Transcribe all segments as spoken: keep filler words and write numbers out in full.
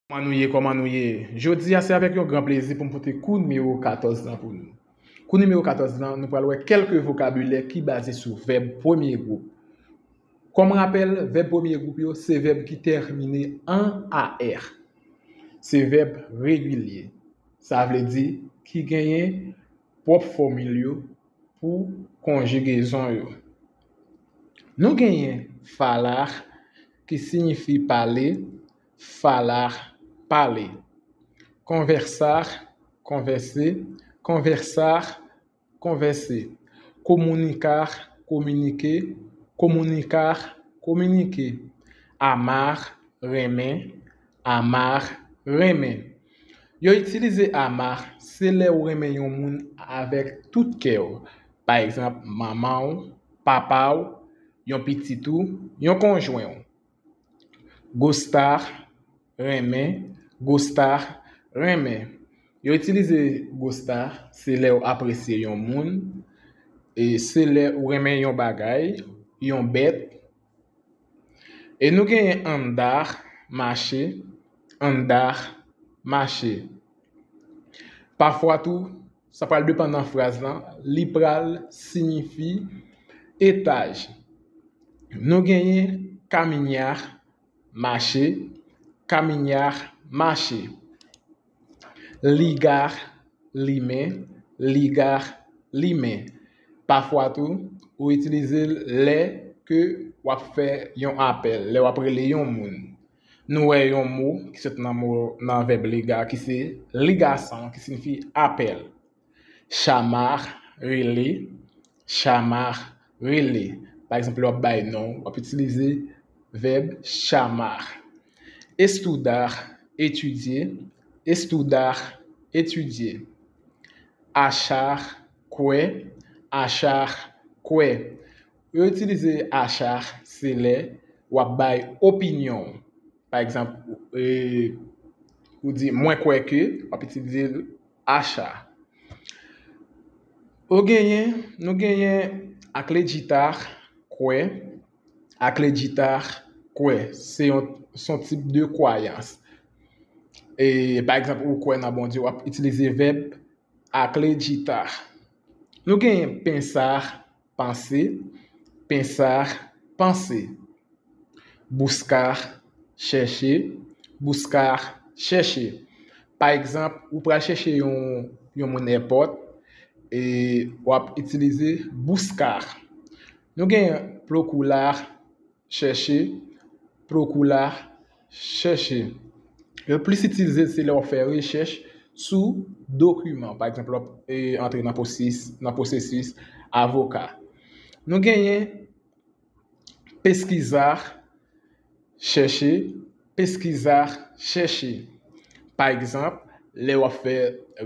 Kòman nou ye? Kòman nou ye? Jodi a, se avèk yon gran plezi pou m pote kou nimewo katòz lan pou nou. Kou nimewo katòz lan, nou pral wè kèlke vokabilè ki baze sou vèb premye gwoup. Kòm rapèl, vèb premye gwoup yo, se vèb ki tèmine an A R. Se vèb regilye. Sa vle di ki genyen pwòp fòmil yo pou konjigezon yo. Nou genyen falar, ki siyifi pale, falar, pale. Konvèsar, konvèse, konvèsar, konvèse. Komunikar, kominike, komunikar, kominike. Amar, renmen, amar, renmen. Yo itilize amar se lè ou renmen yon moun avèk tout kè w. Pa egzanp, manman w, papa w, yon pitit ou, yon konjwen w. Gostar, renmen, gostar, renmen. Yo itilize gostar se lè ou apresye yon moun, e se lè ou renmen yon bagay, yon bèt. E nou genyen andar, mache, andar, mache. Pafwa tou, sa pral depann nan fraz lan, li pral siyifi etaj. Nou genyen kaminyar, mache, kaminyar, mache. Ligar, limen, ligar, limen. Pafwa tou, ou itilize l lè ke w ap fè yon apèl, lè w ap rele yon moun. Nou wè yon mo ki sot nan mo, nan vèb ligar, ki se ligason, ki siyifi apèl. Chamar, rele, chamar, rele. Pa egzanp, lè w ap bay non, w ap itilize vèb chamar. Estudar, etidye, estudar, etidye. Achar, kwè, achar, kwè. Yo itilize achar se lè w ap bay opinyon w. Pa egzanp, e, ou di, mwen kwè ke, w ap itilize achar. Ou genyen, nou genyen akleditar, kwè, akleditar, kwè. Se yon, se yon tip de kwayans. E, pa egzanp, ou kwè nan Bondye, w ap itilize vèb akleditar. Nou genyen pensar, panse, pensar, panse. Buscar, chèche, buscar, chèche. Pa egzanp, ou pral chèche yon, yon moun èpòt, e w ap itilize buscar. Nou genyen procurar, chèche, procurar, chèche. Yo plis itilize se lè w ap fè rechèch sou dokiman. Pa egzanp, lè w ap, e, antre nan pwosesis, nan pwosesis avoka. Nou genyen pesquisar, chèche, pesquisar, chèche. Pa egzanp, lè w ap fè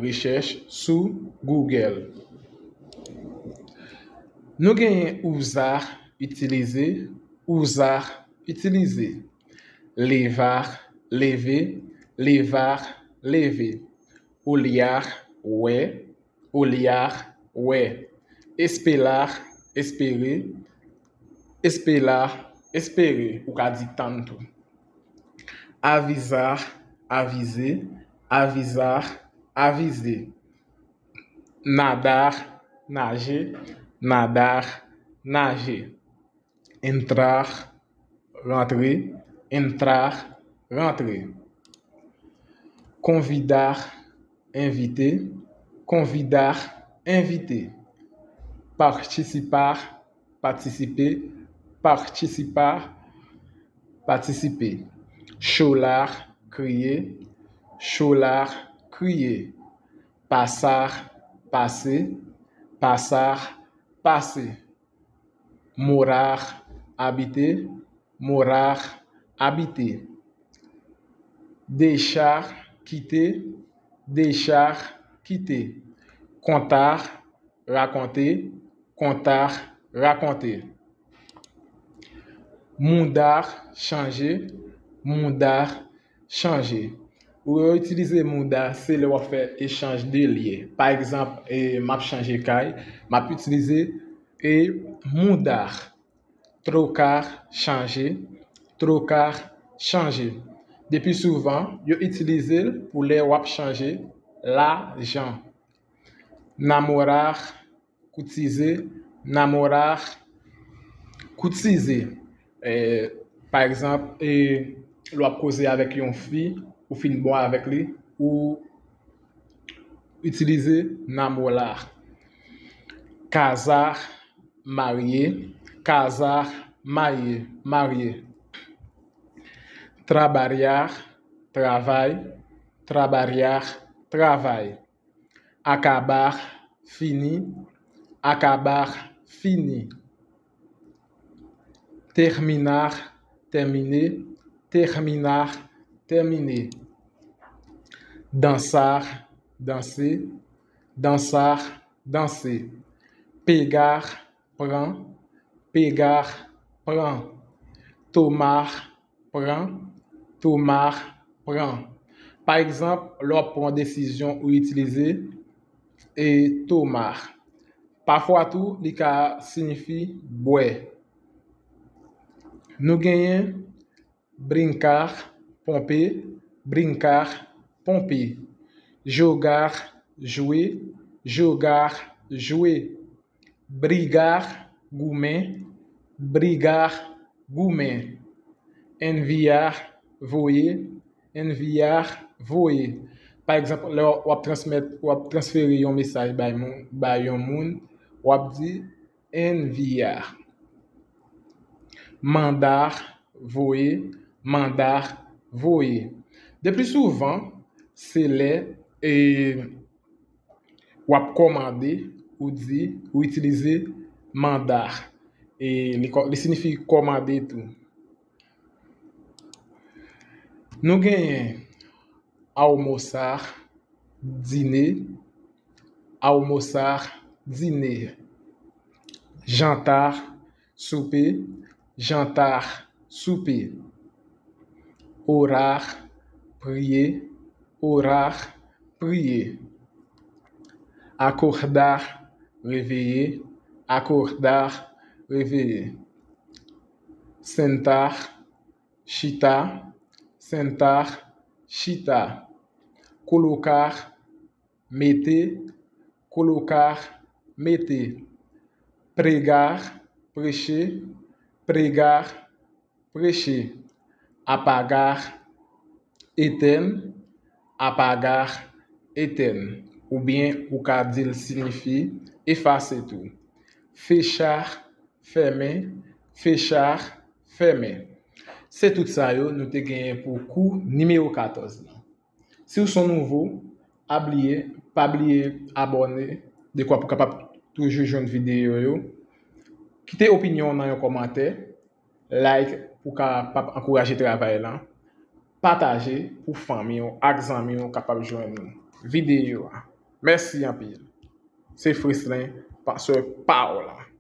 rechèch sou Google. Nou genyen usar, itilize, usar, itilize. Levar, leve, levar, leve. Olhar, wè, olhar, wè. Esperar, espere, esperar, espere. Ou ka di tann tou. Avisar, avize, avisar, avize. Nadar, naje, nadar, naje. Entrar, rantre, entrar, rantre. Convidar, envite, convidar, envite. Participar, patisipe, participar, patisipe. Chorar, kriye, chorar, kriye. Passar, pase, passar, pase. Morar, abite, morar, abite. Deixar, kite, deixar, kite. Contar, rakonte, contar, rakonte. Mudar, chanje, mudar, chanje. Ou yo itilize mudar se lè w ap fè echanj de lye. Pa egzanp, e, m ap chanje kay, m ap itilize e mudar. Trocar, chanje, trocar, chanje. Depi souvan, yo itilize l pou lè w ap chanje lajan. Namorar, koutize, namorar, koutize. E, pa egzanp, e, lè w ap koze avèk yon fi, ou fin bon avèk li, ou itilize namorar. Kazar, marye, kazar, marye, marye. Trabalhar, travay, trabalhar, travay. Acabar, fini, acabar, fini. Terminar, termine, terminar, termine. Dançar, danse, dançar, danse. Pegar, pran, pegar, pran. Tomar, pran, tomar, pran. Pa egzanp, lè w ap pran desizyon ou itilize e tomar. Pafwa tou, li ka siyifi bwè. Nou genyen brincar, ponpe, brincar, ponpe. Jogar, jwe, jogar, jwe. Brigar, goumen, brigar, goumen. Enviar, voye, enviar, voye. Pa egzanp, lè w ap transmèt, w ap transfere yon mesaj bay moun, bay yon moun, w ap di enviar. Mandar, voye, mandar, voye. De pli souvan, se lè, e, w ap kòmande, ou di, ou itilize mandar. E li, li siyifi kòmande tou. Nou genyen almoçar, dine, almoçar, dine. Jantar, soupe, jantar, soupe. Orar, priye, orar, priye. Acordar, reveye, acordar, reveye. Sentar, chita, sentar, chita. Colocar, mete, colocar, mete. Pregar, preche, pregar, preche. Apagar, etèn, apagar, etèn. Oubyen ou ka di l siyifi efase tou. Fechar, fèmen, fechar, fèmen. Se tout sa yo nou te genyen pou kou nimewo katòz la. Si w se yon nouvo, pa bliye, pa bliye abòne, dekwa pou kapab toujou jwenn videyo yo. Kite opinyon w nan yon kòmantè, like pou kapab ankouraje travay lan, pataje pou fanmi w ak zanmi w kapab jwenn videyo a. Mèsi anpil. Se Freslin, pasè pa w la.